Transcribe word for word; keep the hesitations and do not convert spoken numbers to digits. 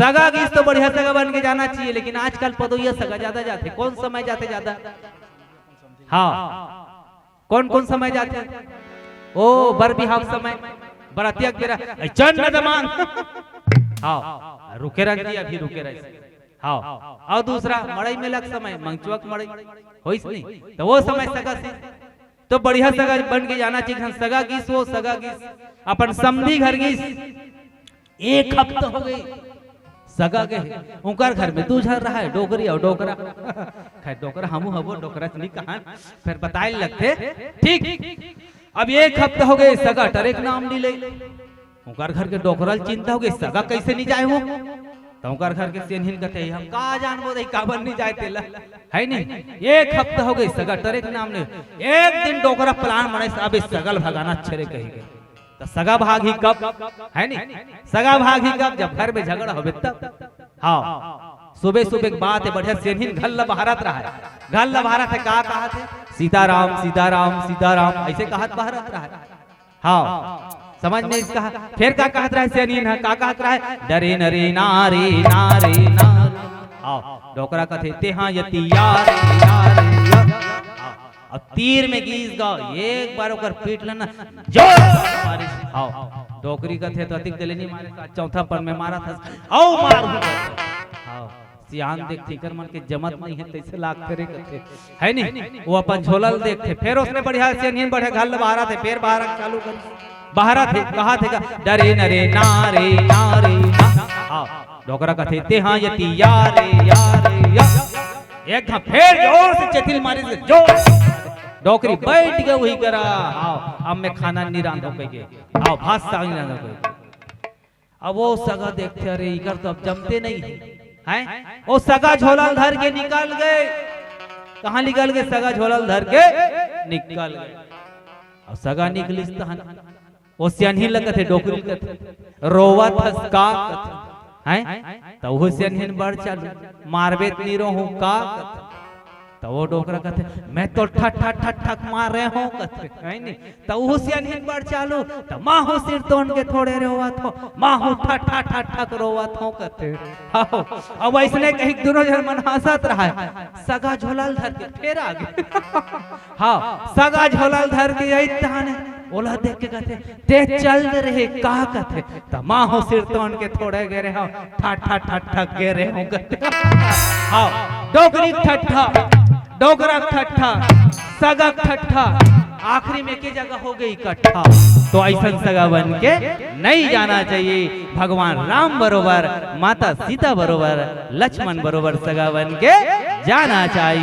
सगा गिस तो बढ़िया सगा बन के जाना चाहिए, लेकिन आजकल पदोइया सगा ज्यादा जाथे। कौन समय जाथे ज्यादा? हाँ, कौन कौन समय जाथे? ओ, बर बिहाव समय, बरतिया के बेरा, "ऐ, चल न दमान।" हाँ, रुके रह जी, अभी रुके रह। हाँ, अउ दूसरा, मड़ई मेला के समय, मंगचुआ के मड़ई, होइस नहीं? तो वो समय सगा से, तो बढ़िया सगा बन के जाना चाहिए। सगा गिस, वो सगा गिस, अपन समधी घर गिस, एक हफ्ता हो गई, सगा गे हे, उनकर घर में दू झन रहा है, डोकरी अउ डोकरा। खैर, डोकरा हमू हबो, डोकरा नहीं कहा, फिर बताए लगथे। ठीक, अब एक हफ्ता हो गए, सगा टरे के नाम नहीं ले। उनकर घर के डोकरा ल चिंता हो गई, सगा कैसे नहीं जाए हो? तो उनकर घर के सेनहिन कथे, "हम का जानबो दे, काबर नहीं जाए तेला, है नहीं?" एक हफ्ता हो गई, सगा टरे के नाम नहीं। एक दिन डोकरा plan बनाइस, "अब इस सगा ल भगाना अच्छे रे," कही गए। तो सगा भागही कब, है नहीं? सगा भागही कब? जब घर में झगड़ा होबे तब। हाँ, सुबह सुबह के बात है, बढ़िया सेनहिन घर ल बहारत रहा है। घर ल बहारत है, का कहत है? "सीताराम, सीताराम, सीताराम," ऐसे कहत बहारत रहा है। हाँ, समझ में इसका। फिर का कहत रहा है सेनहिन ह? का कहत रहा है? "डरे नरे नारे, नारे, नारे।" हाँ, डोकरा कथे, "तेहा यति यारे, यारे, या।" हाँ, अब तीर में गीस गा, एक बार ओकर पीठ ल ना जोर से मारिस। हाँ, डोकरी कथे, "तो अतिक देले नहीं मारे, चौथा पन में मारा था, अउ मार।" हाँ, सियान देखथे, एकर मन के जमत नहीं है, तैसे लाग करे कथे, है नहीं? वो अपन झोला ल देखथे, फिर उसने बढ़िया सेनहिन बढ़िया घर ल बहारथे, फिर बहारक चालू कर, बहारथे, कहथे का, "डरे नरे नारे, नारे, ना।" हाँ, डोकरा कथे, "तेहा यति यारे, यारे, या।" एक घा फिर जोर से चेतिल मारिस, जोर। डोकरी बैठ गए वही करा, "हाँ, अब मैं खाना नहीं रांधो," कह के, "हाँ, भात साग नहीं रांधो," कह के। अब वो सगा देखथे, "अरे, इकर तो अब जमते नहीं है, हैं?" वो सगा झोला ल धर के निकल गए। कहाँ निकल गए? सगा झोला ल धर के निकल गए। अब सगा निकलिस तहन वो सेनहिन ल कथे, डोकरी ल कथे, "रोवत हस का?" कथे, हैं? त वो सेनहिन बड़ चालू, "मारबे त नी रोहूं का?" कथे। त वो डोकरा कथे, "मैं तो ठक ठक ठक ठक मारे हों," कथे, है नी? त वो सेनहिन बड़ चालू, "त माहू सिरतोन के थोड़े रोवत हों, माहू ठक ठक ठक ठक रोवत हों," कथे। हाँ, अब ऐसने कही दोनों झन मन हंसत रहा है, सगा झोला ल धर के फिर आ गए। हाँ, सगा झोला ल धर के आई तहाने, ओला देख के कथे, "ते चल दे रहे का?" कथे, "त माहू सिरतोन के थोड़े गे रेहों, ठा ठा ठा ठा गे रेहों," कथे। हाँ, डोकरी ठट्ठा, डोकरा ठट्ठा, सगा ठट्ठा, आखिरी में के जगह हो गई इकट्ठा। तो ऐसन सगा बन के नहीं जाना चाहिए। भगवान राम बरोबर, माता सीता बरोबर, लक्ष्मण बरोबर सगा बन के जाना चाहिए।